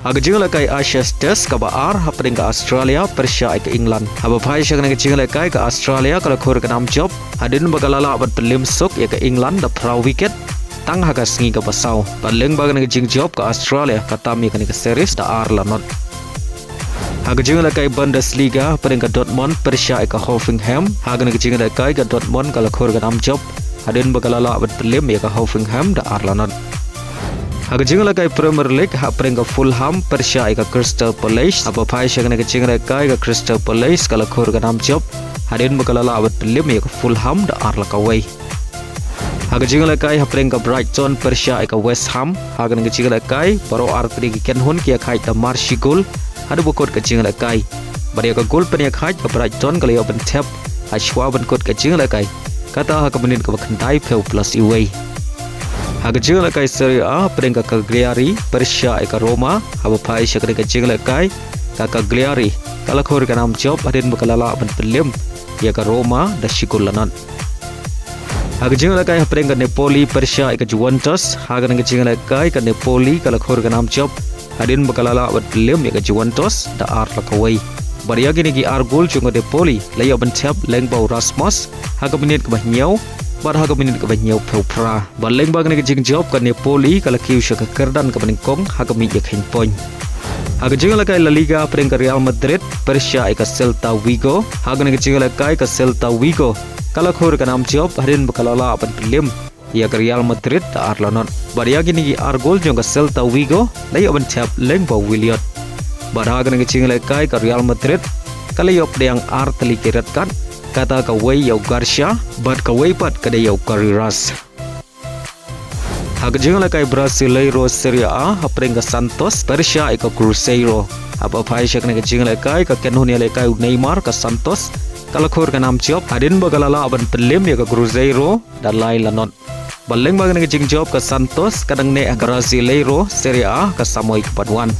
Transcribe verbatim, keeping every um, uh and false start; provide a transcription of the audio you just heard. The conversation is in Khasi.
Ha ka jingïalehkai Ashes Test kaba ar hapdeng ka Australia pyrshah ïa ka England. Haba phai sha kane ka jingïalehkai ka Australia ka la khur ka nam jop hadien ba ka la lah ban pynliem suk ïa ka England da phra wicket tang ha ka sngi kaba saw. Bad lyngba kane ka jingjop ka Australia ka tam ïa kane ka series da ar la not. Ha ka jingïalehkai Bundesliga hapdeng ka Dortmund pyrshah ïa ka Hoffenheim. Ha kane ka jingïalehkai ka Dortmund ka la khur ka nam jop hadien ba ka la lah ban pynliem ïa ka Hoffenheim da ar la not. Ha ka jingïalehkai Premier League hapdeng ka Fulham pyrshah ïa ka Crystal Palace. Haba phai sha kane ka jingïalehkai ka Crystal Palace ka la khur ka nam jop hadien ba ka la lah ban pynliem ïa ka Fulham da ar la kawei. Ha ka jingïalehkai hapdeng ka Brighton pyrshah ïa ka West Ham. Ha kane ka jingïalehkai baroh artylli ki kynhun ki ïakhaid da mar shi gol haduh ba kut ka jingïalehkai. Bad ïa ka gol pynïakhaid ka Brighton ka la ïoh ban thep ha shuwa ban kut ka jingïalehkai, kata ha ka minit kaba khyndai phew plus iwei. Ha ka jingïalehkai Serie A hapdeng ka Cagliari pyrshah ïa ka Roma. Haba phai sha kane ka jingïalehkai ka Cagliari ka la khur ka nam jop hadien ba ka la lah ban pynliem ïa ka Roma da shi gol la not. Ha ka jingïalehkai hapdeng ka Napoli pyrshah ïa ka Juventus. Ha kane ka jingïalehkai ka Napoli ka la khur ka nam jop hadien ba ka la lah ban pynliem ïa ka Juventus da ar la kawei. Bad ïa kine ki ar gol jong ka Napoli la ïoh ban thep lyngba u Rasmus ha ka minit kaba hynñiew bad ha ka minit kaba hynñiew phew phra. Bad lyngba kane ka jingjop ka Napoli ka la kiew sha ka kyrdan kaba nyngkong ha ka miej ïakheiñ point. Ha ka jingïalehkai La Liga hapdeng ka Real Madrid pyrshah ïa ka Celta Vigo. Ha kane ka jingïalehkai ka Celta Vigo ka la khur ka nam jop hadien ba ka la lah ban pynliem ïa ka Real Madrid da ar la not. Bad ïa kine ki ar gol jong ka Celta Vigo la ïoh ban thep lyngba u Williot. Bad ha kane ka jingïalehkai ka Real Madrid ka la ïoh pdiang artylli ki red card, kata kawei ïa u Garcia bad kawei pat ka dei ïa u Carreras. Ha ka jingïalehkai Brasileiro Serie A hapdeng ka Santos pyrshah ïa ka Cruzeiro. Haba phai sha kane ka jingïalehkai ka kynhun ïalehkai u Neymar ka Santos ka la khur ka nam jop hadien ba ka la lah ban pynliem ïa ka Cruzeiro da lai la not. Bad lyngba kane ka jingjop ka Santos ka dang neh ha ka Brasileiro Serie A ka samoi kaba wan.